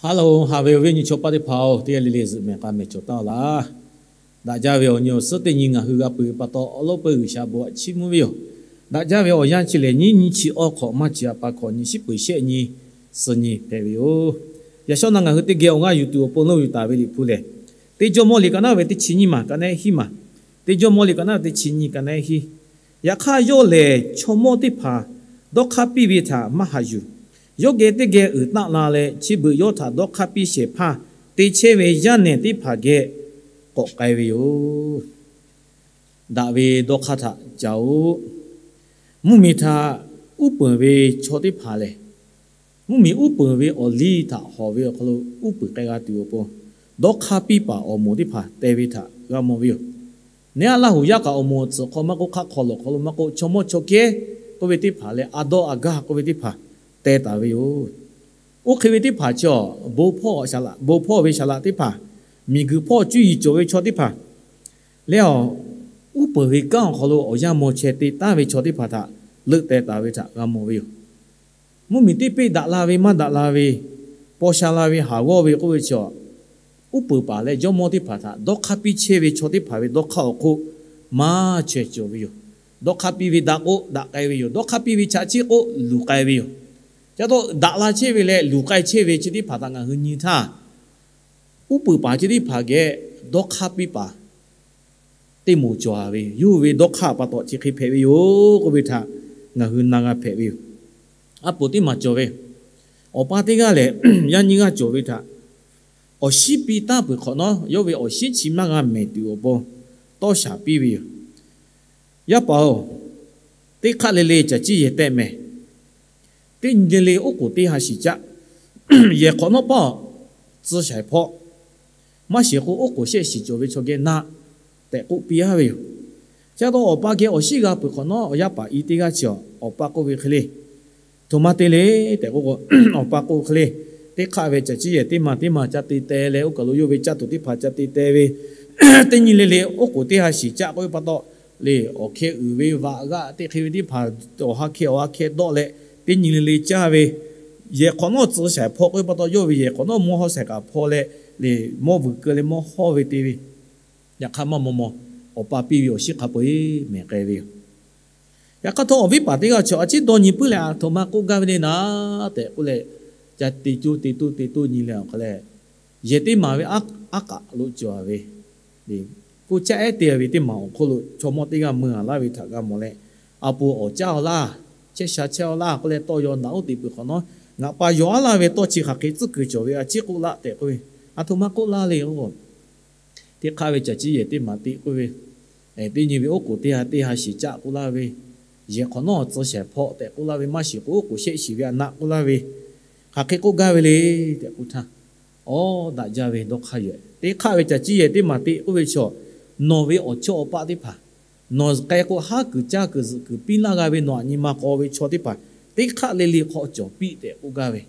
Hello, haꞈ ve awˬ viˉ awˬ nyi chaw paˆ teˇ hpaˍ-oˬ, teˇ g'aˇ le le zuhꞈ mehˬ k'a mehˬ cawˬ taˍ laˇ. Daꞈ jaˇ ve awˬ nyi awˬ suhˉ teˇ nyi ngaˬ hui g'a peuˬ ve pa taw, awˉ lawˉ peuˇ G'uiˬsha bon htaꞈ chiˇ mvuh ve yoˬ. Daꞈ jaˇ ve awˬ yanˇ chi lehˬ, nyiˇ nyi chi awˇ hk'awꞈ maˇ chi a pa hkawꞈ nyi shiˉ peuˬ shehˆ nyi suh nyi hpehꞈ ve yoˬ. Yaꞈ shawˉ naˆ ngaˬ hui teˇ geh awˬ g'aˇ yuˬ tuˬ awˬ pon leuˇ yuˬ taˍ ve Liꞈ hpu lehˬ, Teˇ Jawˇmawˇ liꞈ ka naˉ ve teˇ chi nyiˇ maˬ ka naˉ hiˉ maˬ, Teˇ Jawˇmawˇ liꞈ ka naˉ ve teˇ chi nyiˇ ka naˉ hiˉ. Yaꞈ hk'aˇ, yawˇ lehˬ chaw mawˇ teˇ hpaˍ dawˇ hk'aˇ piˇ ve htaꞈ maˇ haꞈ yuˬ. Yawˇ geh teˇ geh uiˍ taˆ la leh, chi beuꞈ yawˇ htaꞈ dawˇ hk'aˇ piˇ shehˍ hpaˇ te chehˇ ve yaˇ nehˬ teˇ hpaˍ geh k'awꞈ k'ai ve yoˬ. Daꞈ ve dawˇ hk'aˇ htaꞈ ca-oˬ. Mvuhˇmiˬ htaꞈ uˉ peunˍ ve chaw teˇ hpaˍ lehˬ, mvuhˇmiˬ uˉ peunˍ ve awˬ liˇ htaꞈ hawˍ ve awˬ hk'aw lo uˉ peunˍ k'ai g'a tuˬ awˬ pon, dawˇ hk'aˇ piˇ paˍ awˬ moˍ teˇ hpaˍ te ve htaꞈ g'a mawˬ ve yoˬ. Neˇ a Laˇ huˍ yaˇ kaꞈ awˬ moˍ awˬ tsuhꞈ hk'aw maˇ k'oˆ, hk'aˆ hk'aw lawˬ hk'aw lo maˇ k'oˆ, chaw mawˇ chaw kehˉ k'oˆ ve teˇ hpaˍ leh, a dawˇ a gaˇ k'oˆ ve teˇ hpaˍ teh taˍ ve yoˬ. Oˇ hk'e ve teˇ hpaˍ chi awˬ, bon hpawˇ ve saˍ laꞈ teˇ hpaˍ, miˬguiˬ hpawˇ cuˇ yiˍ cawˬ ve chaw teˇ hpaˍ leh, awˬ, uˉ peunˍ ve kanˉ awˬ hk'aw lo awˬ yanˇ maw chehˇ te taˍ ve chaw teˇ hpaˍ htaꞈ leuˆ teh taˍ ve htaꞈ g'a mawˬ ve yoˬ. Mvuhˇmiˬ teˇ peˆ daꞈ la ve maˇ daꞈ la ve, paw sha la ve haˍ g'awˇ ve k'oˆ ve chi awˬ, uˉ peunˍ paˍ leh jawˇmawˇ teˇ hpaˍ htaꞈ dawˇ hk'aˇ piˇ chehˇ ve chaw teˇ hpaˍ ve dawˇ hk'aˇ awˬ hk'oˆ maˇ chaweh cawˬ ve yoˬ. Dawˇ hk'aˇ piˇ ve daꞈ k'o daꞈ k'ai ve yoˬ. Dawˇ hk'aˇ piˇ ve chaꞈ chiˆ k'o luˬ k'ai ve yoˬ. Ca taw daꞈ la chehˇ ve leh luˬ k'ai chehˇ ve chi teˇ hpaˍ htaꞈ ngaˬ hui nyi htaˇ, uˉ peunˍ paˍ chi teˇ hpaˍ geh dawˇ hk'aˇ piˇ paˍ teˇ moˍ cawˬ ve yoˬ. Yawˇ hui ve dawˇ hk'aˇ pa taw chi hk'e hpehꞈ ve yoˬ k'oˆ ve htaꞈ ngaˬ hui na g'a hpehꞈ ve yoˬ. A poˍ teˇ maˬ cawˬ ve, awˬ pa teˇ g'aˇ lehˬ, yaˇ nyiˇ g'aˇ cawˬ ve htaꞈ awˬ shinˉ piˇ taˍ peuˬ hk'awꞈ nawˉ, yawˇ ve awˬ shinˉ chi maˇ g'a mehˍ tuˬ awˬ pon tawˇ shaˍ piˇ ve yoˬ. Yaˇ paˍ-oˬ, teˇ hk'aˆ le le caˬ ciˇ yehˬ tehˆ mehˍ. Teˇ nyi le le oˉ k'oˍ teˇ ha shiˍ caˆ. Yehˬ hk'awꞈ nawˉ paˇ-oˬ, tcuh shaiˍ hpawˆ. Maˇ shiˍ k'o, oˉ k'oˍ shehˆ shiˍ cawˬ ve chaw geh naˆ tehꞈ k'oˆ piˇ-a ve yoˬ. Chi pa taw, awˬ pa geh awˬ shinˉ g'a peuˬ hk'awꞈ nawˉ, awˬ yaˇ paˍ i teˇ g'aˇ chi awˬ pa k'oˆ ve hk'e le, htoꞈ ma te le tehꞈ k'oˆ k'o, awˬ pa k'oˆ hk'e le, teˇ hk'aˆ ve caˬ ciˇ yehˬ teˇ maˬ teˇ maˬ ca te teh leh, oˇ kaˬ lo yawˇ ve caˇ tuˬ teˇ hpaˍ ca te teh ve, teˇ nyi le le oˉ k'oˍ teˇ ha shiˍ caˆ k'oˆ ve pa taw, le awˬ hkeh uiˍ ve vaꞈ g'aˆ teˇ hk'e ve teˇ hpaˍ awˬ ha hkeh awˬ ha hkeh dawˆ leh, teˇ nyi le le caˇ ve, yehˬ hk'awꞈ nawˉ tcuh shaiˍ hpawˆ k'oˆ ve pa taw, yawˇ ve yehˬ hk'awꞈ nawˉ mawˇ hawˉ shaiˍ kaꞈ hpawˇ leh, le mawˇ vuiˬ keu leh mawˇ hawˇ ve te ve, yaꞈ hk'aˇ maˇ maw maw, awˬ pa piˇ ve awˬ shinˉ hk'a peu-eˬ mehˍ k'ai ve yoˬ. Yaꞈ hk'aˇ htawˇ, awˬ viˉ paˍ teˇ g'aˇ chi a ciˉ dawˇ nyi puiˉ leh, aˬ htoꞈ ma k'oˆ gaˇ ve le naˆ tehꞈ k'oˆ leh, ca te coˇ te toˇ te toˇ nyi leh awˬ hk'a leh, yehˬ teˇ maˬ ve aˉ k'aꞈ lo cawˬ ve, k'oˆ caˆ ehˉ te ve teˇ maˬ awˬ hk'oˆ lo chaw mawˇ teˇ g'aˇ mui-a laˇ ve htaꞈ g'a mawˬ leh, a po awˬ caˇ-aw laˇ, chehˇ sha chehˇ-aw laˇ k'oˆ leh tawˇ yaw naꞈ oˉ teꞈ peuˬ hk'awꞈ nawˉ, ngaˬ pa yaw-aˉ laˇ ve tawˇ chi hk'aˬ hk'e tcuhˉ kuiˬ cawˬ ve a ciˉ k'oˆ laˇ tehꞈ k'oˆ ve, aˬ htoꞈ ma k'oˆ laˇ le k'o, teˇ hk'aˆ ve caˬ ciˇ yehˬ teˇ maˬ te k'oˆ ve, teˇ nyi ve oˉ k'oˍ teˇ ha teˇ ha shiˍ caˆ k'oˆ laˇ ve, yehˬ hk'awꞈ nawˉ tcuh shaiˍ hpawˆ tehꞈ k'oˆ laˇ ve, maˇ shiˍ k'o oˉ k'oˍ shehˆ shiˍ ve a naˆ k'oˆ laˇ ve, hk'aˬ hk'e k'oˆ gaˇ ve le tehꞈ k'oˆ htaˇ, awˉ daꞈ jaˇ ve dawˇ hk'aˇ yoˬ. Teˇ hk'aˆ ve caˬ ciˇ yehˬ teˇ maˬ te k'oˆ ve chaw, nawˬ ve awˬ chawˇ awˬ paˆ teˇ hpaˍ, nawˬ k'ai k'o haˉ kuiˬ caˇ kuiˬ zuhꞈ kuiˬ piˇ laˇ g'a ve nawˬ aꞈ nyi ma k'aw ve chaw teˇ hpaˍ, teˇ hk'aˆ le le hk'aw cawˬ piˇ tehꞈ k'oˆ gaˇ ve.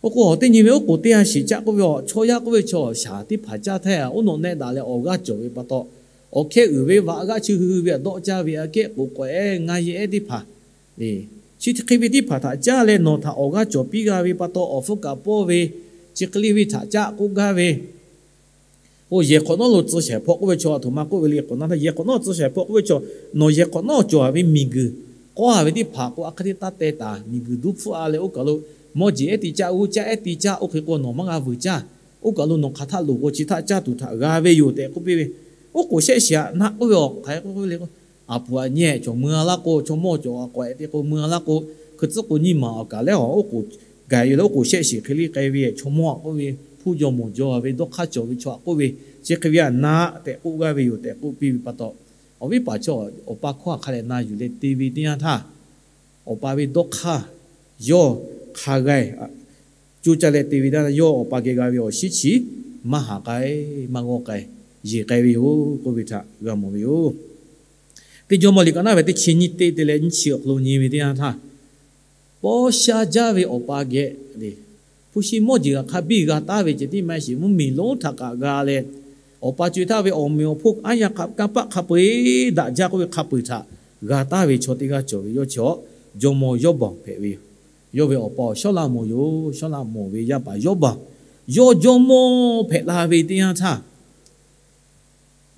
Oˇ k'o, teˇ nyi ve oˉ k'oˍ teˇ ha shiˍ caˆ k'oˆ ve, chaw yaˇ k'oˆ ve chaw shaˍ teˇ hpaˍ caˇ htaˇ, oˇ nawꞈ nehˆ daꞈ leh awˬ g'aˇ cawˬ ve pa taw, awˬ hkeh uiˍ ve vaꞈ g'aˆ chi hui hui ve aꞈ dawˆ caˇ ve aꞈ kehˉ k'oˍ k'awehˉ ngaˇ yehˬ ehˉ teˇ hpaˍ, chi hk'e ve teˇ hpaˍ htaꞈ caˇ leh nawˬ htaꞈ awˬ g'aˇ cawˬ piˇ g'a ve pa taw, awˬ hpfuhˇ kaꞈ pawˇ ve, chi hk'e le ve htaꞈ caˆ k'oˆ gaˇ ve. K'o, yehˬ hk'awꞈ nawˉ lo tcuh shaiˍ hpawˆ k'oˆ ve chaw, aˬ htoꞈ ma k'oˆ ve le k'awꞈ na htaˇ, yehˬ hk'awꞈ nawˉ tcuh shaiˍ hpawˆ k'oˆ ve chaw, nawˬ yehˬ hk'awꞈ nawˉ cawˬ ve miˬguiˬ k'awˇ a ve teˇ hpaˍ k'o, a hk'e te taˇ teh taˍ, miˬguiˬ duˇ hpfuhˆ a leh oˇ kaˬ lo mawˇ jeˬ ehˉ te caˇ, g'uˇ caˇ ehˉ te caˇ, oˇ hk'e k'o nawˬ maˇ g'a vuiˬ caˇ. Oˇ kaˬ lo nawˬ hk'aˬ htaˆ loˍ k'o chi htaˆ caˇ tuˬ htaꞈ g'a ve yoˬ tehꞈ k'oˆ piˇ ve. Oˉ k'oˍ shehˆ shiˍ aꞈ naˆ k'oˆ ve awˬ hk'aˬ hk'e k'oˆ ve le k'o, aˬ puˍ aꞈ nyi-ehˬ cawˬ mui-a laˇ k'o, chaw mawˇ cawˬ aꞈ k'awehꞈ te k'o mui-a laˇ k'o, hkui tcuhˉ k'o nyiˇ maˬ awˬ kaˬ lehˉ awˬ oˉ k'oˍ gaˬ-e leh oˉ k'oˍ shehˆ shiˍ hk'e le k'ai ve, chaw mawˇ aꞈ k'oˆ ve hpuˇ jaw mawˬ jaw ve dawˇ hk'aˇ cawˬ ve chaw aꞈ k'oˆ ve, chi hk'e ve aꞈ naˆ tehꞈ k'oˆ g'a ve yoˬ tehꞈ k'oˆ piˇ ve pa taw, awˬ viˉ paˍ chaw awˬ pa hkawˇ hk'a leh na yuˬ leh te ve teˇ yanˇ htaˇ, awˬ pa ve dawˇ hk'aˇ yawˇ hk'a g'a-e coˇ caˇ leh te ve teˇ yanˇ, yawˇ awˬ pa geh g'a ve awˬ shinˉ chi maˇ haˍ k'ai, maˇ g'awˇ k'ai, yeˬ k'ai ve yoˬ k'oˆ ve htaꞈ g'a mawˬ ve yoˬ. Teˇ Jawˇmawˇ liꞈ ka naˉ ve teˇ chi nyiˇ teˇ te leh nyiˇ chi awˬ hk'aw lo nyi ve teˇ yanˇ htaˇ, paw sha jaˇ ve awˬ pa geh le, hpu shi mawˇ jeˬ g'a hk'a biˇ g'a taˍ ve ceh tiˉ maˇ heˆ sheˍ, mvuhˇmiˬ lonˉ htaꞈ kaꞈ g'a leh, awˬ pa co-e htaˇ ve awˬ meꞈ awˬ hponˇ aˉ yanˇ kanˇ paˆ hk'a peu-eˬ daꞈ jaˇ k'oˆ ve hk'a peu-eˬ htaꞈ g'a taˍ ve chaw teˇ g'aˇ cawˬ ve yawˇ chi awˬ, jawˇmawˇ Yawˇbaoˍ hpehꞈ ve yoˬ. Yawˇ ve awˬ pa awˬ shawˉ laꞈ mawˬ yoˬ. Shawˉ laꞈ mawˬ ve yaˇ paˍ Yawˇbaˬ, yawˇ jawˇmawˇ hpehꞈ la ve teˇ yanˇ htaˇ,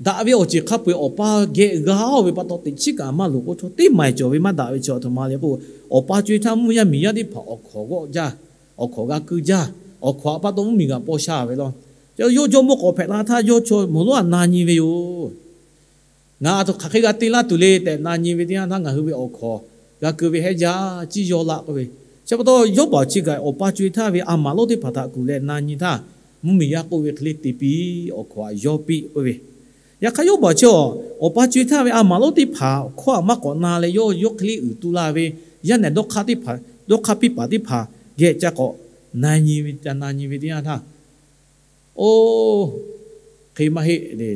daꞈ ve awˬ ceuˬ hk'a peu-eˬ awˬ pa geh g'a-oˬ ve pa taw, teꞈ chiˉ kaꞈ maˇ loˍ k'o, chaw teˇ maˬ cawˬ ve maˇ daꞈ ve chaw aˬ htoꞈ ma le k'o, awˬ pa co-e htaˇ mvuhˇ yaˇ miˬ yaˇ teˇ hpaˍ awˬ hkawˍ g'awˆ jaˇ, awˬ hkawˍ g'a keu jaˇ, awˬ hkawˍ a pa taw mvuhˇ miˬ g'aꞈ paw sha ve law. Yawˇ jawˇmawˇ k'awꞈ hpehꞈ la htaˇ, yawˇ chaw mawˬ lonˉ a na nyi ve yoˬ. Ngaˬ a htoꞈ hk'aˬ hk'e g'a te laˇ tuˬ le tehꞈ na nyi ve teˇ yanˇ htaˇ, ngaˬ hui ve awˬ hkawˍ g'a keu ve heˆ jaˇ, ciˇ yaw laˇ k'oˆ ve. Chi pa taw, Yawˇbaˬ chi kaꞈ awˬ pa co-e htaˇ ve a maˍ lonˉ teˇ hpaˍ htaꞈ kuˬ leh na nyi htaˇ, mvuhˇ miˬ yaˇ k'oˆ ve hk'e le te piˇ, awˬ hkawˍ aꞈ yawˇ piˇ k'oˆ ve. Yaꞈ hk'aˇ, Yawˇbaˬ chi awˬ pa co-e htaˇ ve a maˍ lonˉ teˇ hpaˍ hkawˇ aꞈ maˇ k'awꞈ na leh, yawˇ yawˇ hk'e le uiˍ tu la ve yaˇ nehˬ dawˇ hk'aˇ teˇ hpaˍ, dawˇ hk'aˇ piˇ paˍ teˇ hpaˍ geh ca k'awꞈ na nyi ve, ca na nyi ve teˇ yanˇ htaˇ, oˇ, hk'e maˇ heˆ le.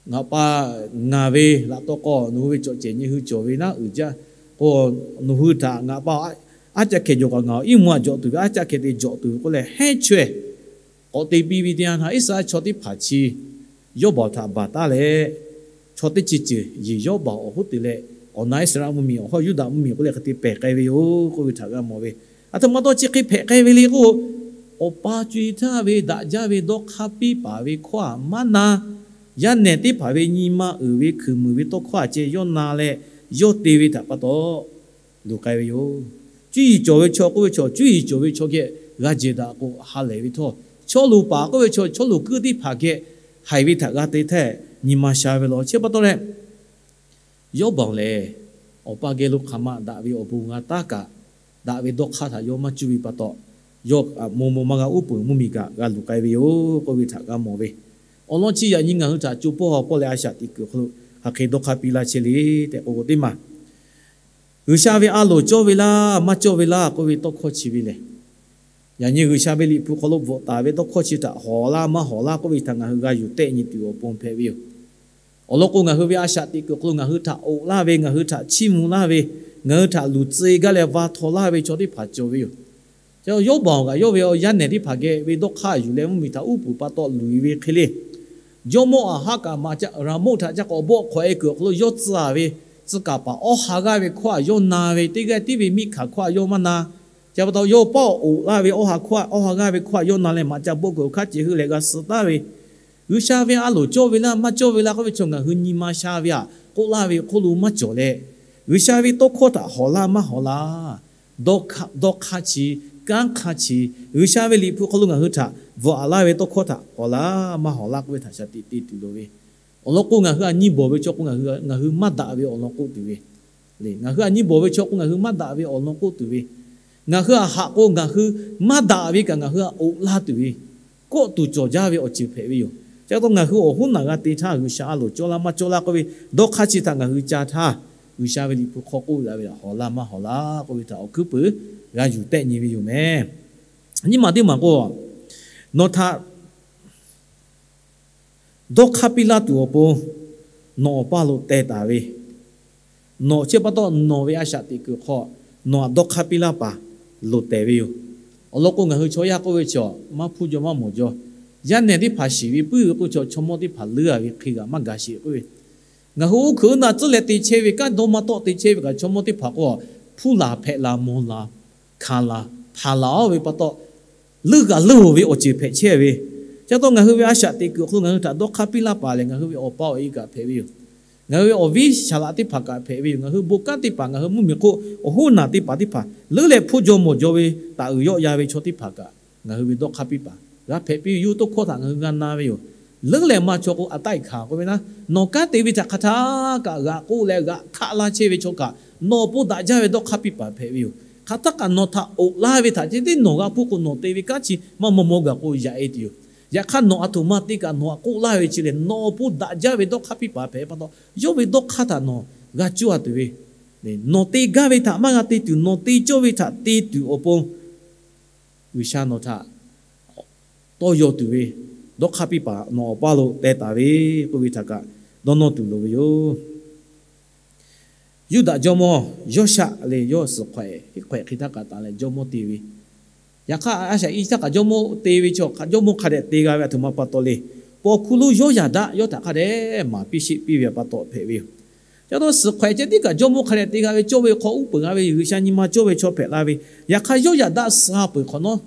Ngaˬ pa, ngaˬ ve laꞈ taw k'o, nawˬ hui ve cawꞈ cehˬ nyi hui cawˬ ve naˉ uiˍ jaˇ k'o, nawˬ hui htaꞈ ngaˬ pa aˉ caˆ hkeh jawˬ kaꞈ ngaˬ iˉ mvuhˇ aꞈ jawꞈ tuˬ ve, aˉ caˆ hkeh te jawꞈ tuˬ ve k'oˆ leh hehnˇ chaweh k'awꞈ te piˇ ve teˇ yanˇ htaˇ, Iˉsaˍreˍlaˆ chaw teˇ hpaˍ chi Yawˇbaˬ htaꞈ baˬ taˉ leh, chaw teˇ ceuˬ ceuˬ yeˬ Yawˇbaˬ awˬ hoˉ te leh, awˬ na Iˉsaˍreˍlaˆ mvuhˇmiˬ, awˬ hawˉ Yuˇdaꞈ mvuhˇmiˬ k'oˆ leh hk'e te pehˬ k'ai ve yoˬ k'oˆ ve htaꞈ g'a mawˬ ve. Aˬ htoꞈ ma taw chi hk'e hpehꞈ k'ai ve le k'o, awˬ pa co-e htaˇ ve daꞈ jaˇ ve dawˇ hk'aˇ piˇ paˍ ve hkawˇ aꞈ maˇ na, yaˇ nehˬ teˇ hpaˍ ve nyi ma uiˍ ve hkuiˬ muiˬ ve tawˇ hkawˇ aꞈ ceh yawˇ na leh, yawˇ te ve htaꞈ pa taw luˬ k'ai ve yoˬ. Cuˇ yiˍ cawˬ ve chaw k'oˆ ve chaw, cuˇ yiˍ cawˬ ve chaw geh g'a jehˬ daꞈ k'o ha lehˬ ve htawˇ, chaw luˬ paˍ k'oˆ ve chaw, chaw luˬ kuiˇ teˇ hpaˍ geh haiˬ ve htaꞈ g'a te htehˇ nyi ma sha ve law. Chi pa taw leh, Yawˇbaˬ lehˬ, awˬ pa geh lo hk'aˬ ma daꞈ ve awˬ bon g'a taˉ kaꞈ, daꞈ ve dawˇ hk'aˇ htaꞈ yawˇ maˇ cuˇ ve pa taw, yawˇ mawˇ mawˇ maˇ g'a uˉ peunˍ, mvuhˇ miˬ kaꞈ g'a luˬ k'ai ve yoˬ k'oˆ ve htaꞈ g'a mawˬ ve. Awˬ lawn chi yaꞈ nyi ngaˬ hui htaꞈ co hpawˇ ha hpawˇ leh a shaꞈ teꞈ kuiˬ awˬ hk'aw lo hk'aˬ hk'e dawˇ hk'aˇ piˇ laˇ chehˇ le tehꞈ k'oˆ k'o teˇ maˬ, G'uiˬsha ve a loˍ cawˇ ve laˇ, maˇ cawˇ ve laˇ k'oˆ ve tawˇ hkawˇ chi ve lehˬ, yaꞈ nyi G'uiˬsha ve Liꞈ hpu hk'aw lo bvuhꞈ taˍ ve tawˇ hkawˇ chi htaꞈ hawˍ laˇ maˇ hawˍ laˇ k'oˆ ve htaꞈ ngaˬ hui g'a yuˬ tehˆ nyi tuˬ awˬ pon hpehꞈ ve yoˬ. Awˬ lawn k'o, ngaˬ hui ve a shaꞈ teꞈ kuiˬ awˬ hk'aw lo ngaˬ hui htaꞈ oꞈ laˇ ve, ngaˬ hui htaꞈ chiˇ mvuh laˇ ve, ngaˬ hui htaꞈ luˬ tcuh gaˇ leh va htaw laˇ ve chaw teˇ hpaˍ cawˬ ve yoˬ. Yawˇbaˬ kaꞈ yawˇ ve yaˇ nehˬ teˇ hpaˍ geh ve dawˇ hk'aˇ yuˬ leh mvuhˇmiˬ htaꞈ uˉ peunˍ pa taw luˬ ve hk'e le. Jawˇmawˇ Aˍhaˆ kaꞈ maꞈ ca Raˍmoˆ htaꞈ ca k'awꞈ bawˆ hk'awꞈ e kuiˬ awˬ hk'aw lo yawˇ tcuh ve tcuh kaˍ paˍ awˇ ha g'aˇ ve hkawˇ aꞈ yawˇ na ve, teˇ g'aˇ tiˉ ve miˆ hkanˍ hkawˇ aꞈ yawˇ maˇ na. Chi pa taw yawˇ paˆ oꞈ laˇ ve awˇ ha hkawˇ, awˇ ha g'aˇ ve hkawˇ aꞈ yawˇ na leh maꞈ ca bawˆ kuiˬ awˬ hk'aˇ cehˬ hui leh g'a suh taˍ ve G'uiˬsha ve a loˍ cawˇ ve laˇ maˇ cawˇ ve laˇ k'oˆ ve chaw ngaˬ hui nyi ma sha ve aꞈ k'oˆ laˇ ve hk'oˆ lo maˇ cawˬ leh, G'uiˬsha ve tawˇ hkawˇ htaꞈ hawˍ laˇ maˇ hawˍ laˇ, dawˇ hk'aˇ chi, kanˉ hk'aˇ chi, G'uiˬsha ve Liꞈ hpu hk'aw lo ngaˬ hui htaꞈ bvuhꞈ laˇ ve tawˇ hkawˇ htaꞈ hawˍ laˇ maˇ hawˍ laˇ k'oˆ ve htaꞈ shaˍ tiꞈ te tuˬ loˍ ve. Awˬ lawn k'o, ngaˬ hui aꞈ nyi bawˬ ve chaw k'o, ngaˬ hui maˇ daꞈ ve awˬ lawn k'oˆ tuˬ ve le. Ngaˬ hui aꞈ nyi bawˬ ve chaw k'o, ngaˬ hui maˇ daꞈ ve awˬ lawn k'oˆ tuˬ ve. Ngaˬ hui aꞈ haꞈ k'o, ngaˬ hui maˇ daꞈ ve kaꞈ ngaˬ hui aꞈ oꞈ laˇ tuˬ ve, kawˆ tuˬ cawˬ jaˇ ve awˬ ceuˬ hpehꞈ ve yoˬ. Chi pa taw ngaˬ hui awˬ hoˉ naˬ g'a te htaˇ, G'uiˬsha a loˍ cawˇ laˇ maˇ cawˇ laˇ k'oˆ ve dawˇ hk'aˇ chi htaꞈ ngaˬ hui ca htaˇ, G'uiˬsha ve Liꞈ hpu hk'aw k'oˆ la ve htaꞈ hawˍ laˇ maˇ hawˍ laˇ k'oˆ ve htaꞈ awˬ hkuiˉ puiˍ g'a yuˬ tehˆ nyi ve yoˬ meh. Nyiˇ maˬ teˇ maˬ k'o, nawˬ htaꞈ dawˇ hk'aˇ piˇ laˇ tuˬ awˬ pon nawˬ awˬ paˇ lo teh taˍ ve, nawˬ chi pa taw nawˬ ve a shaꞈ teꞈ kuiˬ hk'aw nawˬ aꞈ dawˇ hk'aˇ piˇ laˇ paˍ loˍ tehˬ ve yoˬ. Awˬ lawn k'o, ngaˬ hui chaw yaˇ k'oˆ ve chaw maˇ hpuˇ jaw maˇ mawˬ jaw, yaˇ nehˬ teˇ hpaˍ shiˍ ve puiˉ ve k'oˆ ve chaw, chaw mawˇ teˇ hpaˍ leuˉ a ve hk'e g'aꞈ maˇ gaˬ sheˍ k'oˆ ve, ngaˬ hui uˉ hkuiꞈ uˉ na tcuhˉ leh te chehˇ ve kanˉ dawˇ maˇ tawˆ te chehˇ ve kaꞈ, chaw mawˇ teˇ hpaˍ k'o, hpuˇ laˬ hpehꞈ laˬ mawˬ laˬ hkanˍ laˬ hpanˍ laˬ-oˬ ve pa taw, leuˉ g'aꞈ leuˉ-oˬ ve awˬ ceuˬ hpehꞈ chehˇ ve. Chi pa taw ngaˬ hui ve a shaꞈ teꞈ kuiˬ awˬ hk'aw lo ngaˬ hui htaꞈ dawˇ hk'aˇ piˇ laˇ paˍ lehˬ, ngaˬ hui ve awˬ pa awˬ e kaꞈ hpehꞈ ve yoˬ. Ngaˬ hui ve awˬ viˉ shaˍ laꞈ teˇ hpaˍ kaꞈ hpehꞈ ve yoˬ. Ngaˬ hui bon kanˉ teˇ hpaˍ, ngaˬ hui mvuhˇmiˬ hk'oˆ awˬ hoˉ naˬ teˇ hpaˍ teˇ hpaˍ leuˉ leh hpuˇ jaw mawˬ jaw ve taˍ uiˍ yawˆ ya ve chaw teˇ hpaˍ kaꞈ, ngaˬ hui ve dawˇ hk'aˇ piˇ paˍ g'a hpehꞈ piˇ ve yoˬ. Tawˇ hkawˇ htaꞈ ngaˬ hui g'a na ve yoˬ. Leuˉ leh maˇ chaw k'o, a taˆ-e hkanˍ k'oˆ ve naˉ, nawˬ kanˉ te ve htaꞈ hk'aˬ htaˇ kaꞈ g'aꞈ k'oˆ leh g'aꞈ hkaˆ laˇ chehˇ ve chaw kaꞈ, nawˬ awˬ pon daꞈ jaˇ ve dawˇ hk'aˇ piˇ paˍ hpehꞈ ve yoˬ. Hk'aˬ htaˇ kaꞈ nawˬ htaꞈ oꞈ laˇ ve htaꞈ ceh tiˉ nawˬ g'a hpuˇ k'o, nawˬ te ve kanˉ chi maˇ maw maw gaˬ k'o yaꞈ-e tuˬ yoˬ. Yaꞈ hk'aˇ, nawˬ aˬ htoꞈ ma te kaꞈ nawˬ aꞈ k'oˆ laˇ ve chi lehˬ, nawˬ awˬ pon daꞈ jaˇ ve dawˇ hk'aˇ piˇ paˍ hpehꞈ pa taw, yawˇ ve dawˇ hk'aˇ htaꞈ nawˬ g'a cuˇ a tuˬ ve, nawˬ te gaˇ ve htaꞈ maˇ g'a te tuˬ, nawˬ te cawˇ ve htaꞈ te tuˬ awˬ pon G'uiˬsha nawˬ htaꞈ tawˇ yaw tuˬ ve dawˇ hk'aˇ piˇ paˍ nawˬ awˬ paˇ lo teh taˍ ve k'oˆ ve htaꞈ kaꞈ dawˇ nawˇ tuˬ loˍ ve yoˬ. Yuˇdaꞈ jawˇmawˇ Yawˇshaˆ leh yawˇ suhˍ hk'awehꞈ hiˉ hk'awehꞈ hk'e htaˇ kaꞈ taˍ leh jawˇmawˇ te ve. Yaꞈ hk'aˇ, a shaꞈ i htaˇ kaꞈ jawˇmawˇ te ve chaw hk'a jawˇmawˇ hk'a dehꞈ te g'a ve aˬ htoꞈ ma pa taw le. Paw hkuˇ lonˉ Yawˇyaˍdaˆ yawˇ htaꞈ hk'a dehꞈ maˍ piˇ sheˆ piˇ ve pa taw hpehꞈ ve yoˬ. Yaꞈ hk'aˇ suhˍ hk'awehꞈ ceh tiˉ kaꞈ Jawˇmawˇ hk'a dehꞈ te g'a ve cawˇ ve hk'aw uˉ peunˍ g'a ve, G'uiˬsha nyi ma cawˇ ve chaw hpehꞈ la ve, yaꞈ hk'aˇ yawˇ yaꞈ daꞈ suh peuˬ hk'awꞈ nawˉ,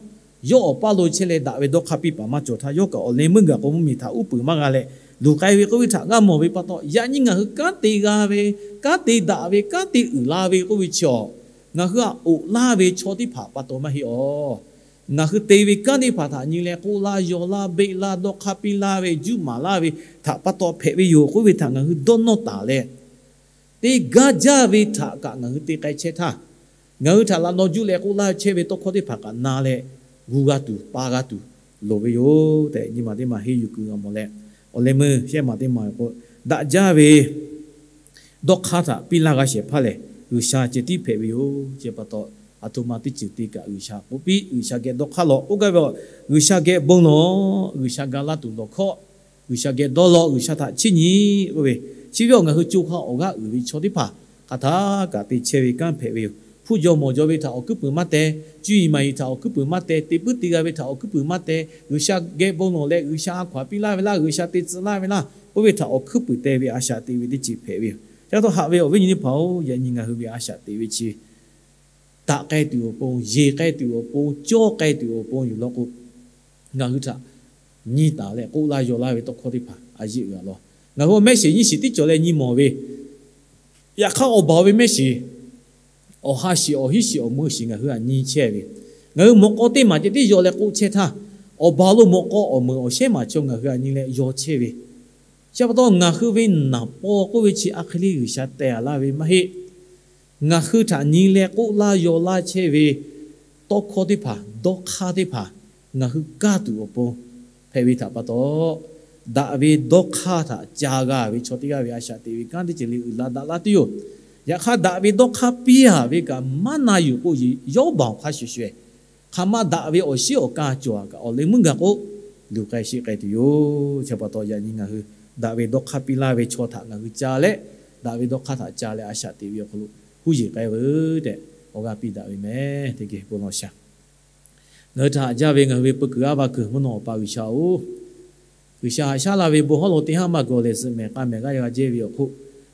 yawˇ awˬ paˇ lo chehˇ leh daꞈ ve dawˇ hk'aˇ piˇ paˍ maˇ cawˬ htaˇ, yawˇ kaꞈ awˬ leh meuˇ gaˬ k'o mvuhˇmiˬ htaꞈ uˉ peunˍ maˇ g'a leh, luˬ k'ai ve k'oˆ ve htaꞈ g'a mawˬ ve pa taw, yaꞈ nyi ngaˬ hui kanˉ te g'a ve, kanˉ te daꞈ ve, kanˉ te uiˍ la ve k'oˆ ve chi awˬ, ngaˬ hui htaꞈ oꞈ laˇ ve chaw teˇ hpaˍ pa taw maˇ heˆ awˬ. Ngaˬ hui te ve kanˉ teˇ hpaˍ htaꞈ nyi leh k'oˆ laˇ yaw laˇ beˆ laˇ dawˇ hk'aˇ piˇ laˇ ve juˇ maˍ laˇ ve htaꞈ pa taw hpehꞈ ve yoˬ k'oˆ ve htaꞈ ngaˬ hui dawˇ nawˇ taˍ leh, teˇ gaˇ jaˇ ve htaꞈ kaꞈ ngaˬ hui te k'ai chehˇ htaˇ, ngaˬ hui htaꞈ laꞈ naw juˇ leh k'oˆ laˇ chehˇ ve tawˇ hkawˇ teˇ hpaˍ kaꞈ na leh, gu g'a tuˬ pa g'a tuˬ loˍ ve yoˬ tehꞈ, nyi ma teˇ maˬ henˇ yuˬ kuiˬ g'a mawˬ leh, awˬ leh meuˇ shehˆ maˬ teˇ maˬ k'o, daꞈ jaˇ ve dawˇ hk'aˇ htaꞈ piˇ laˇ g'a shehˍ hpaˇ lehˬ, G'uiˬsha ceh tiˉ hpehꞈ ve yoˬ. Chi pa taw, aˬ htoꞈ ma teˇ ceuˬ te kaꞈ G'uiˬsha k'oˆ piˇ, G'uiˬsha geh dawˇ hk'aˇ lawˬ k'oˆ gaˇ ve awˬ, G'uiˬsha geh bon lawˬ, G'uiˬsha ga laˇ tuˬ lawˬ hkawˇ, G'uiˬsha geh dawˇ law, G'uiˬsha htaꞈ chiˇ nyi k'oˆ ve, chi ve awˬ ngaˬ hui co ha awˬ g'aˇ uiˍ ve chaw teˇ hpaˍ hk'aˬ htaˇ kaꞈ te chehˇ ve kanˉ hpehꞈ ve yoˬ. Hpu jaw mawˬ jaw ve htaꞈ awˬ hkuiˉ puiˍ maˇ teh, cuˇ yiˍ maˍ yiˍ htaꞈ awˬ hkuiˉ puiˍ maˇ teh, te puiˉ te g'a ve htaꞈ awˬ hkuiˉ puiˍ maˇ teh, G'uiˬsha geh bon lawˬ leh G'uiˬsha a hkaw aˬ piˇ laˇ ve laˇ, G'uiˬsha te tcuh laˇ ve laˇ k'oˆ ve htaꞈ awˬ hkuiˉ puiˍ teh ve a shaꞈ teꞈ ve teˇ ceuˬ hpehꞈ ve yoˬ. Chi pa taw haꞈ ve awˬ viˉ nyi teˇ hpaˍ-oˬ, yaꞈ nyi ngaˬ hui ve a shaꞈ teꞈ ve chi taꞈ k'ai tuˬ awˬ pon, yeˬ k'ai tuˬ awˬ pon, cawˇ k'ai tuˬ awˬ pon yoˬ law k'o, ngaˬ hui htaꞈ nyi taˍ leh k'oˆ laˇ yaw laˇ ve tawˇ hkawˇ teˇ hpaˍ a yeˆ g'a law. Ngaˬ hui awˬ mehˆ shiˍ nyiˇ shiˍ tiˉ cawˬ leh nyi mawˬ ve, yaꞈ hk'aˇ awˬ baˬ ve mehˆ shiˍ, awˬ ha shiˍ awˬ hiˉ shiˍ awˬ meuˇ shiˍ ngaˬ hui htaꞈ nyi chehˇ ve, ngaˬ hui mawꞈ k'aw teˇ maˬ ceh tiˉ yaw leh k'oˆ chehˇ htaˇ, awˬ baˬ lo mawꞈ k'aw awˬ meuˍ awˬ shehˉ maˬ chaw ngaˬ hui htaꞈ nyi leh yaw chehˇ ve, chi pa taw ngaˬ hui ve naˍ paw k'oˆ ve chi a hk'e le G'uiˬsha teh a laˇ ve maˇ heˆ. Ngaˬ hui htaꞈ nyi leh k'oˆ laˇ yaw laˇ chehˇ ve tawˇ hkawˇ teˇ hpaˍ, dawˇ hk'aˇ teˇ hpaˍ, ngaˬ hui kaˇ tuˬ awˬ pon hpehꞈ ve htaꞈ pa taw, daꞈ ve dawˇ hk'aˇ htaꞈ ca g'a ve chaw teˇ g'aˇ ve a shaꞈ teꞈ ve kanˉ teˇ ceuˬ le uiˍ la daꞈ laˇ tuˬ yoˬ. Yaꞈ hk'aˇ, daꞈ ve dawˇ hk'aˇ piˇ a ve kaꞈ maˇ na yuˬ k'o, yawˇ baˬ awˬ hk'a shuˍ shuˍ, hk'aˬ ma daꞈ ve awˬ shiˉ awˬ ka cawˬ a kaꞈ awˬ leh meuˇ gaˬ k'o, luˬ k'ai sheˆ k'ai tuˬ yoˬ. Chi pa taw, yaꞈ nyi ngaˬ hui daꞈ ve dawˇ hk'aˇ piˇ laˇ ve chaw htaꞈ ngaˬ hui ca leh, daꞈ ve dawˇ hk'aˇ htaꞈ ca leh a shaꞈ teꞈ ve awˬ hk'aw lo huˉ yeˬ k'ai veuˬ tehꞈ awˬ g'aˇ piˇ daꞈ ve mehˍ. Teˇ geh bon lawˬ shaˍ. Ngaˬ hui htaꞈ haꞈ jaˇ ve ngaˬ hui ve peu kuiˬ aˉ va kuiˬ mvuhˇ naw Awˬ pa G'uiˬsha-oˬ, G'uiˬsha haꞈ shaˉ la ve bon hawˉ lo teˇ haˉ maˇ gawˬ lehˬ, zuhꞈ mehˍ k'a mehˍ g'aˇ g'a jehˇ ve awˬ hk'oˆ,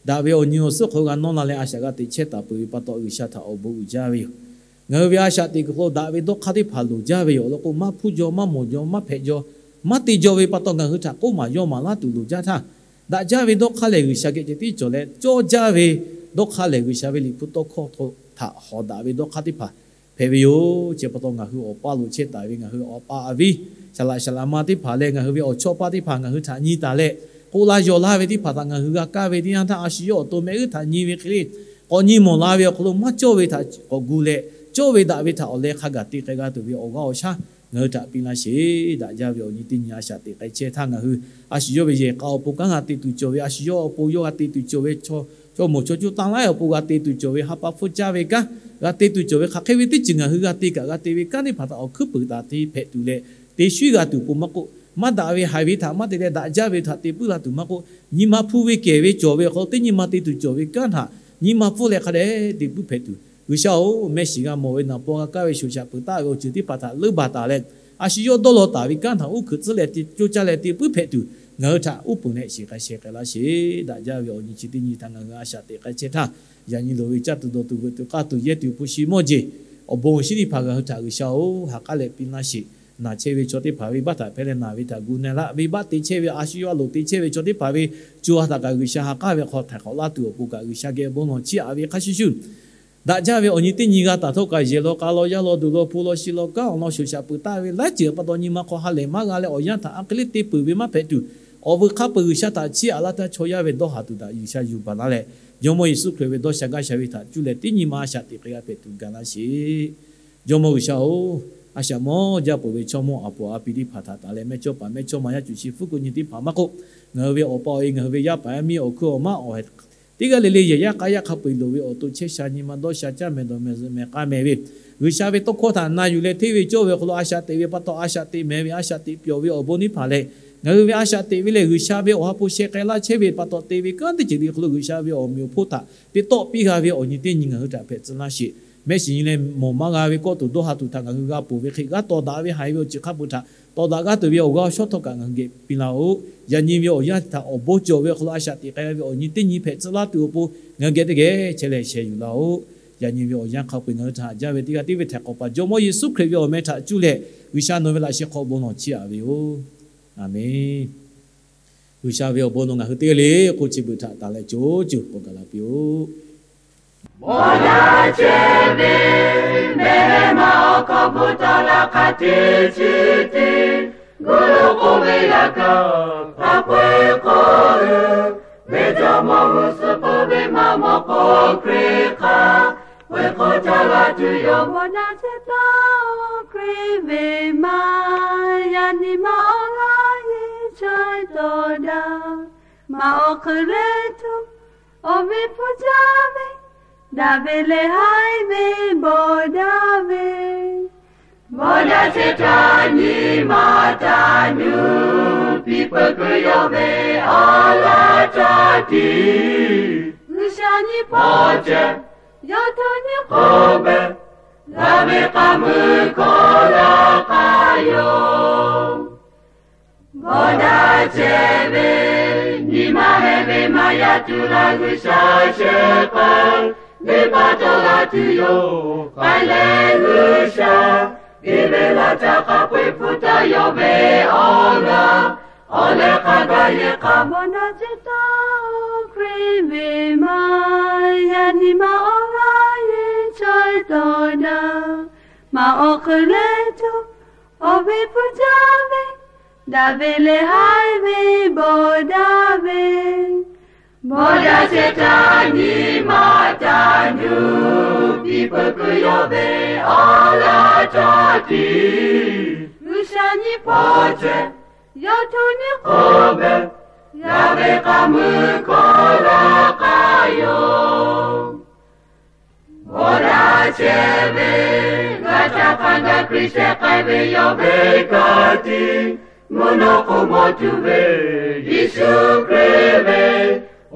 daꞈ ve awˬ nyi awˬ suhˉ hk'aw g'a nawˇ la leh a shaꞈ g'a teꞈ chehˇ taˍ peuˬ ve pa taw, G'uiˬsha htaꞈ awˬ bon uiˍ jaˇ ve yoˬ. Ngaˬ hui ve a shaꞈ teꞈ kuiˬ hk'aw lo daꞈ ve dawˇ hk'aˇ teˇ hpaˍ loˍ jaˇ ve yoˬ. Awˬ lawn k'o, maˇ hpuˇ jaw, maˇ mawˬ jaw, maˇ hpehꞈ jaw, maˇ te jaw ve pa taw, ngaˬ hui htaꞈ k'oˆ maˍ yaw maˍ laˇ tuˬ loˍ jaˇ htaˇ, daꞈ jaˇ ve dawˇ hk'aˇ lehˬ G'uiˬsha geh ceh tiˉ cawˬ leh, cawˇ jaˇ ve dawˇ hk'aˇ lehˬ G'uiˬsha ve Liꞈ hpu tawˇ hkawˇ htaꞈ hawꞈ daꞈ ve dawˇ hk'aˇ teˇ hpaˍ hpehꞈ ve yoˬ. Chi pa taw, ngaˬ hui awˬ paˇ lo chehˇ taˍ ve ngaˬ hui awˬ pa awˬ viˉ, saˍ laꞈ saˍ laꞈ ma teˇ hpaˍ leh ngaˬ hui ve awˬ chawˇ paˇ teˇ hpaˍ ngaˬ hui htaꞈ nyi taˍ leh, k'oˆ laˇ yaw laˇ ve teˇ hpaˍ htaꞈ ngaˬ hui g'a kaˇ ve teˇ yanˇ htaˇ, a shu yawˇ awˬ to mehˆ g'uˇ htaꞈ nyi ve hk'e le, k'awꞈ nyi mawˬ la ve awˬ hk'aw lo maˇ cawˇ ve htaꞈ k'awꞈ gu leh, cawˇ ve daꞈ ve htaꞈ awˬ leh hk'a gaˬ te k'ai g'a tuˬ ve awˬ g'aˇ awˬ shaˉ ngaˬ hui htaꞈ piˇ laˇ sheˍ. Daꞈ jaˇ ve awˬ nyi teˇ nyi a shaꞈ teꞈ k'ai chehˇ htaˇ, ngaˬ hui a shu yawˇ ve yehˬ k'a awˬ pon kanˉ g'a te tuˬ cawˬ ve, a shu yawˇ awˬ pon yawˇ g'a te tuˬ cawˬ ve, chaw mawˬ chaw cuˇ taˇ laiˉ awˬ pon g'a te tuˬ cawˬ ve, ha pa hpfuhˇ caˇ ve kanˉ g'a te tuˬ cawˬ ve, hk'aˬ hk'e ve teˇ ceuˬ ngaˬ hui g'a te kaꞈ g'a te ve kanˉ teˇ hpaˍ htaꞈ awˬ hkuiˉ puiˍ taˍ te hpehꞈ tuˬ leh, te shuˉ g'a tuˬ pon maˇ k'oˆ, maˇ daꞈ ve haiˬ ve htaꞈ maˇ te leh daꞈ jaˇ ve htaꞈ te puiˉ la tuˬ maˇ k'oˆ, nyi ma hpu ve kehˬ ve cawˬ ve awˬ hk'aw lo teˇ nyi ma te tuˬ cawˬ ve kanˉ htaꞈ nyi ma hpfuhˇ leh hk'a dehꞈ te puiˉ hpehꞈ tuˬ, G'uiˬsha-oˬ, mehˆ shiˍ g'a mawˬ ve naˍ paw g'a kaˇ ve shoˍ shaꞈ peuˬ taˆ ve awˬ ceuˬ teˇ hpaˍ htaꞈ leuˉ baˬ taˍ leh, a shu yawˇ dawˇ law taˍ ve kanˉ htaꞈ uˉ hkuiꞈ tcuhˉ leh te coˇ caˇ leh te puiˉ hpehꞈ tuˬ, ngaˬ hui htaꞈ uˉ peunˍ leh shiˍ k'ai sheh k'ai laˇ sheˍ. Daꞈ jaˇ ve awˬ nyi chi teˇ nyi htaꞈ ngaˬ hui a shaꞈ teꞈ k'ai chehˇ htaˇ, yaꞈ nyi loˍ ve caˇ tuˬ dawˬ tuˬ veuꞈ tuˬ k'aˇ tuˬ yehˇ tuˬ hpu shi mawˇ jeˬ, awˬ bon awˬ shinˉ teˇ hpaˍ ngaˬ hui htaꞈ G'uiˬsha-oˬ, ha k'aˉ leh piˇ laˇ sheˍ. Naˬ chehˇ ve chaw teˇ hpaˍ ve baˆ htaꞈ hpehˇ leh naˬ ve htaꞈ gu na laˇ, venˇbaˆ te chehˇ ve a shu yawˇ a loˍ te chehˇ ve chaw teˇ hpaˍ ve co ha htaꞈ kaꞈ G'uiˬsha ha k'aˉ ve hk'aw htaiˍ hk'awꞈ laˇ tuˬ awˬ pon kaꞈ G'uiˬsha geh bon lawˬ chiˇ aꞈ ve hk'a shuˍ shuˍ, daꞈ jaˇ ve awˬ nyi teˇ nyi g'a taˍ htawˇ kaꞈ, yehˬ law k'a law yaˇ law duˬ law hpu law shi law kanˉ awˬ lawn shoˍ shaꞈ peuˬ taˆ ve laiˉ ceuˬ pa taw nyi ma hk'aw ha lehˬ maˇ g'a leh awˬ yanˇ htaꞈ a hk'e le te peuˬ ve maˇ hpehꞈ tuˬ, awˬ veuꞈ hk'a peuˬ G'uiˬsha htaꞈ chiˇ aꞈ laˇ taˇ chaw yaˇ ve dawˇ haˍ tuˬ htaꞈ G'uiˬsha yuˬ baˬ laˇ leh, Jawˇmawˇ Yeˍsuˆ Hkriꞈ ve dawˇ sha gaˇ sha ve htaꞈ cuˇ leh teˇ nyi ma a shaꞈ teꞈ k'ai g'a hpehꞈ tuˬ gaˬ laˇ sheˍ. Jawˇmawˇ G'uiˬsha-oˬ, a shaꞈ mawˇ jaˇ peuˬ ve chaw mawˇ aˬ poˍ a pi teˇ hpaˍ htaꞈ taˍ leh mehˇchawˇpaˍ mehˇchawˇma yaˇ cuˬ shi fuˉ ko nyi teˇ hpaˍ maˇ k'oˆ, ngaˬ hui ve awˬ pa awˬ e, ngaˬ hui ve yaˇ paˍ yaˇ miˇ awˬ hkui awˬ maˉ awˬ heh teˇ g'aˇ le le yehˬ yaˇ k'a yaˇ hk'a peu-eˬ loˍ ve awˬ to chehˇ sha nyi ma dawˇ sha caˇ mehˍ dawˬ mehˍ zuhꞈ mehˍ k'a mehˍ ve, G'uiˬsha ve tawˇ hkawˇ htaꞈ na yuˬ leh hteˇ ve cawˇ ve awˬ hk'aw lo a shaꞈ teꞈ ve pa taw a shaꞈ teꞈ mehˍ ve a shaꞈ teꞈ pyawˬ ve awˬ bon teˇ hpaˍ leh, ngaˬ hui ve a shaꞈ teꞈ ve lehˬ G'uiˬsha ve awˬ ha hpu sheh k'ai laˇ chehˇ ve pa taw te ve kanˉ teˇ ceuˬ le hk'aw lo G'uiˬsha ve awˬ meꞈ awˬ hponˇ htaꞈ teˇ tawˆ piˇ g'a ve awˬ nyi teˇ nyi ngaˬ hui htaꞈ hpehꞈ tcuh laˇ sheˍ. Mehˆ shiˍ nyi leh mawˬ maˇ g'a ve kawˆ tuˬ dawˇ ha tuˬ htaꞈ ngaˬ hui g'a ponˬ ve hk'e, g'aˇ tawˍ daꞈ ve haiˬ ve awˬ ceuˬ hk'a peu-eˬ htaꞈ tawˍ daꞈ g'aˇ tuˬ ve awˬ g'aˇ awˬ shawˉ htawˇ kaꞈ ngaˬ hui geh piˇ laˇ-oˆ. Yaꞈ nyi ve awˬ yanˇ htaꞈ awˬ bon cawˬ ve awˬ hk'aw lo a shaꞈ teꞈ k'ai ve awˬ nyi teˇ nyi hpehꞈ tcuh laˇ tuˬ awˬ pon ngaˬ hui geh teˇ geh chehˇ leh sheh yuˬ laˇ-oˆ. Yaꞈ nyi ve awˬ yanˇ hk'a peu-eˬ ngaˬ hui htaꞈ haꞈ jaˇ ve teˇ g'aˇ tiˉ ve htehꞈ k'awꞈ paˍ Jawˇmawˇ Yeˍsuˆ Hkriꞈ ve awˬ meh htaꞈ cuˇ leh G'uiˬsha nawˬ ve laꞈ sheh hk'aw bon lawˬ chiˇ aꞈ ve yoˬ. Aˬmenˍ. G'uiˬsha ve awˬ bon nawˬ ngaˬ hui teˇ g'aˇ le k'oˆ chi beuꞈ htaꞈ taˍ leh co cuˬ k'awꞈ gaˬ la piˇ-oˆ. Bon daꞈ chehˇ ve mehˆ maˇ awˬ hk'aw bon taw la hk'a teˇ chi teˇ, gu lo k'oˆ ve yaꞈ kaꞈ hk'a peu-eˬ k'oˆ ve, ve Jawˇmawˇ g'uˇ suhˍ k'oˆ ve maˇ mawˬ k'o Hkriꞈ hk'a peu-eˬ k'oˆ caˇ la tuˬ yoˬ. Bon daꞈ chehˇ taˍ-oˬ Hkriꞈ ve maˇ, yaꞈ nyi ma awˬ g'aˇ yeˬ chaweh tawˍ daꞈ. Maˇ awˬ hk'eun leh tuˬ awˬ ve hpu jaˇ ve, daꞈ ve leh haiˬ ve bon daꞈ ve, bon daꞈ chehˇ htaˇ nyi ma taˍ nuˇ piˇ peuˬ kuiˬ yawˇ ve awˬ laꞈ ca tiˉ G'uiˬsha nyi hpawˇ ceh, yawˇ htaꞈ nyi k'oˆ pehˍ, g'a ve k'a mui hkawˇ laˇ k'ai yoˬ. Bon daꞈ chehˇ ve nyi ma heh ve maˇ yaˇ tuˬ laˇ G'uiˬsha shehˍ hpaˇ, venˇbaˆ tawˆ la tuˬ yoˬ. K'ai leh G'uiˬsha, biˇ ve laˇ caˇ hk'a peu-eˬ hpu taˇ yawˇ ve awˬ g'aˇ, awˬ leh hk'a gaˇ yehˬ hk'a bon daꞈ chehˇ taˍ-oˬ Hkriꞈ ve maˇ, yaꞈ nyi ma awˬ g'aˇ yeˬ chaweh tawˍ daꞈ. Maˇ awˬ hk'eun leh tuˬ awˬ ve hpu jaˇ ve, daꞈ ve leh haiˬ ve bon daꞈ ve, bon daꞈ chehˇ htaˇ nyi ma taˍ nuˇ piˇ peuˬ kuiˬ yawˇ ve awˬ laꞈ ca tiˉ G'uiˬsha nyi hpawˇ ceh, yawˇ htaꞈ nyi k'oˆ pehˍ, g'a ve k'a mui hkawˇ laˇ k'ai yoˬ. Bon daꞈ chehˇ ve g'a htaꞈ hk'a gaˇ Hkriꞈ shehˍ k'ai ve yawˇ ve ka tiˉ mvuhˇ naw k'oˆ mawˬ tuˬ ve Yeˍsuˆ Hkriꞈ ve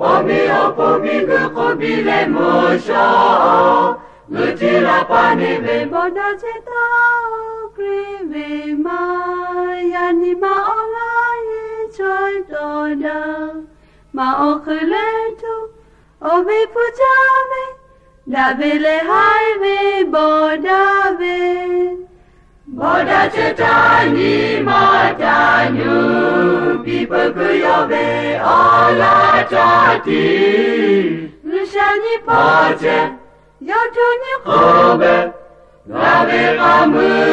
awˬ meꞈ awˬ hponˇ miˬguiˬ hk'oˆ biˇ leh mvuhˇ shawˉ g'uiˬ tiˉ laˇ paˇ neˇ ve bon daꞈ chehˇ taˍ-oˬ Hkriꞈ ve maˇ, yaꞈ nyi ma awˬ g'aˇ yeˬ chaweh tawˍ daꞈ. Maˇ awˬ hk'eun leh tuˬ awˬ ve hpu jaˇ ve, daꞈ ve leh haiˬ ve bon daꞈ ve, bon daꞈ chehˇ htaˇ nyi ma taˍ nuˇ piˇ peuˬ kuiˬ yawˇ ve awˬ laꞈ ca tiˉ G'uiˬsha nyi hpawˇ ceh, yawˇ htaꞈ nyi k'oˆ pehˍ, g'a ve k'a mui